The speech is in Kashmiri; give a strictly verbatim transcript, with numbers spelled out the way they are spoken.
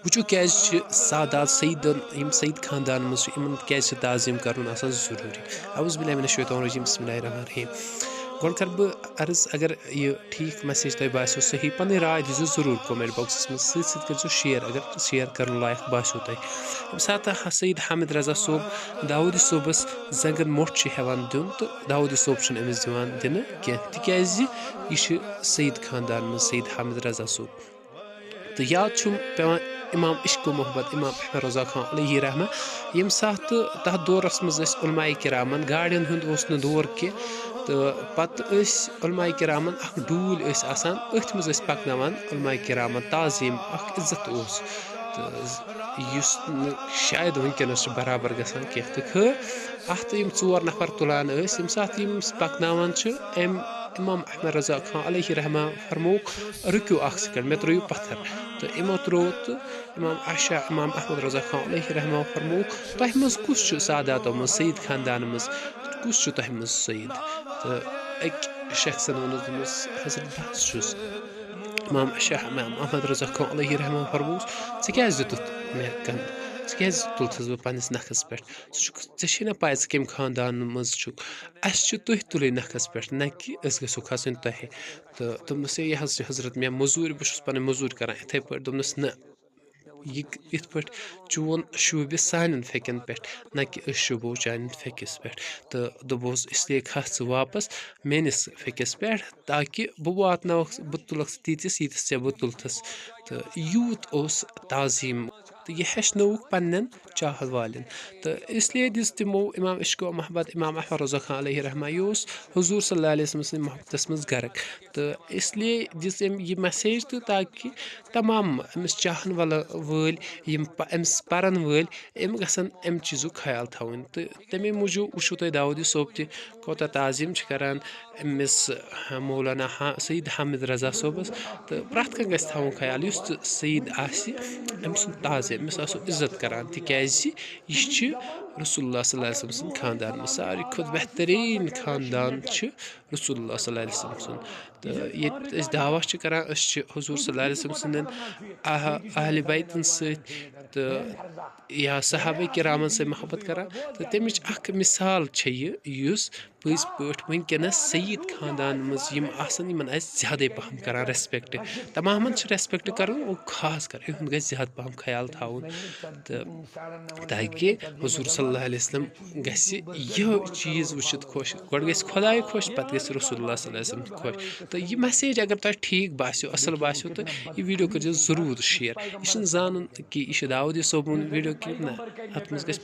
وٕچھِو، کیٛازِ چھِ سادات سیدن، یِم سید خاندان منٛز چھِ، یِمن کیٛازِ چھِ تعظیٖم کرُن آسان ضروٗری؟ اعوذ باللہ من الشیطان الرجیم، بسم اللہ الرحمن الرحیم۔ گۄڈٕ کرٕ بہٕ عرض، اگر یہِ ٹھیٖک message تۄہہِ باسیو صحیح، پنٕنۍ راے دیٖزیو ضروٗر comment boxس منٛز، سۭتۍ سۭتۍ کٔرۍزیو share، اگر share کرُن لایق باسیو تۄہہِ۔ ییٚمہِ ساتہٕ ہا سید حامد رضا صٲب داوودی صٲبس زنٛگن مۄٹھ چھِ ہٮ۪وان دیُن، تہٕ داوودی صٲب چھُنہٕ أمِس دِوان دِنہٕ کینٛہہ، تِکیٛازِ یہِ چھِ سید خاندان منٛز سید حامد رضا صٲب۔ تہٕ یاد چھُم پٮ۪وان امام عشق و محبت، امام احمد رضا خان علیہ رحمہ، ییٚمہِ ساتہٕ تہٕ تتھ دورس منٛز ٲسۍ علماء کرامن، گاڑٮ۪ن ہُنٛد اوس نہٕ دور کینٛہہ، تہٕ پتہٕ ٲسۍ علماء کرامن اکھ ڈوٗلۍ ٲسۍ آسان، أتھۍ منٛز ٲسۍ پکناوان علماء کرامن، تعظیٖم اکھ عزت اوس، تہٕ یُس نہٕ شاید وٕنکیٚنس چھُ برابر گژھان کینٛہہ۔ تہٕ خٲر، اتھ یِم ژور نفر تُلان ٲسۍ، ییٚمہِ ساتہٕ یِم پکناوان چھِ، أمۍ امام احمد رضا خان علیہ رحمہ فرمووُکھ، "رُکِو اکھ second، مےٚ ترٲیِو پتھر۔" تہٕ یِمو ترٛوو، تہٕ امام عشا، امام احمد رضا خان علیہ رحمہ فرمووُکھ، "تۄہہِ منٛز کُس چھُ ساداتو منٛز، سید خاندان منٛز کُس چھُ تۄہہِ منٛز سید؟" تہٕ أکۍ شخصن ووٚنُس، دوٚپنس، "حضرت، بہٕ حظ چھُس۔" امام عشا، امام احمد رضا خان علیہ رحمہ فرمووُس، "ژےٚ کیٛازِ دیُتُتھ مےٚ کندٕ؟ ژٕ کیٛازِ تُلتھس بہٕ پننِس نکھس پٮ۪ٹھ؟ ژٕ چھُکھ، ژےٚ چھے نہ پاے ژٕ کمہِ خاندان منٛز چھُکھ؟ اسہِ چھِ تُہۍ تُلٕنۍ نکھس پٮ۪ٹھ، نہ کہِ أسۍ گژھو کھسٕنۍ تۄہہِ۔" تہٕ دوٚپنس، "ہے، یہِ حظ چھِ حضرت، مےٚ مٔزوٗرۍ، بہٕ چھُس پنٕنۍ مٔزوٗرۍ کران یِتھے پٲٹھۍ۔" دوٚپنس، "نہ، یہِ یِتھ پٲٹھۍ چون شوٗبہِ سانٮ۪ن پھیٚکٮ۪ن پٮ۪ٹھ، نہ کہِ أسۍ شوٗبو چانٮ۪ن پھیٚکِس پٮ۪ٹھ۔" تہٕ دوٚپُس، "اس لیے کھس ژٕ واپس میٲنِس پھیٚکِس پٮ۪ٹھ، تاکہِ بہٕ واتناوکھ، بہٕ تُلکھ ژٕ تیٖتِس، ییٖتِس ژےٚ بہٕ تُلتھس۔" تہٕ یوٗت اوس تعظیٖم، تہٕ یہِ ہیٚچھنووُکھ پننٮ۪ن چاہت والٮ۪ن۔ تہٕ اس لیے دِژ تِمو امام عشق و محبت، امام احمد رضا خان علیہ رحمہ، یہِ اوس حضور صلی اللہ علیہ وسلم سٕنٛدِ محبتس منٛز غرق۔ تہٕ اس لیے دِژ أمۍ یہِ message، تہٕ تاکہِ تمام أمِس چاہن ولا-، وٲلۍ، یِم پ-، أمِس پرن وٲلۍ، أمۍ گژھن امہِ چیٖزُک خیال تھاوُن۔ تہٕ تمے موٗجوٗب وٕچھِو تُہۍ داوودی صٲب تہِ کوتاہ تعظیٖم چھِ کران أمِس مولانا ہا-، سید حامد رضا صٲبس۔ تہٕ پرٛٮ۪تھ کانٛہہ گژھِ تھاوُن خیال، یُس تہِ سید آسہِ، أمۍ سُنٛد تعظیٖم، أمِس آسو عزت کران، تِکیٛازِ یہِ چھِ رسول اللہ صلی اللہ علیہ وسلم سٕنٛدۍ خاندان منٛز۔ ساروی کھۄتہٕ بہتریٖن خاندان چھِ رسول اللہ صلی اللہ علیہ وسلم سُنٛد۔ تہٕ ییٚتہِ أسۍ دعویٰ چھِ کران، أسۍ چھِ حضور صلی اللہ علیہ وسلم سٕنٛدٮ۪ن اہ-، اہلِ بیتَن سۭتۍ تہٕ یا صحابہ کرامن سۭتۍ محبت کران۔ تہٕ تَمِچ اکھ مثال چھےٚ یہِ، یُس پٔزۍ پٲٹھۍ وٕنکیٚنَس سید خاندان منٛز یِم آسَن، یِمَن آسہِ زیادَے پَہَم کَران respect۔ تَمامَن چھِ respect کَرُن، وۄنۍ خاص کَر یِہُنٛد گژھِ زیادٕ پَہَم خیال تھاوُن، تہٕ تاکہِ حضور صلی اللہ علیہ وسلم گژھِ یہِ چیٖز وٕچھِتھ خۄش۔ گۄڈٕ گژھِ خۄداے خۄش، پَتہٕ گژھِ رسول اللہ صلی اللہ علیہ وسلم خۄش۔ تہٕ یہِ message اگر تۄہہِ ٹھیٖک باسیو، اَصٕل باسیو، تہٕ یہِ video کٔرۍزیو ضروٗر share۔ یہِ چھُنہٕ زانُن کہِ یہِ چھُ داوودی صٲبُن video کِنہٕ نہ، اَتھ منٛز گژھِ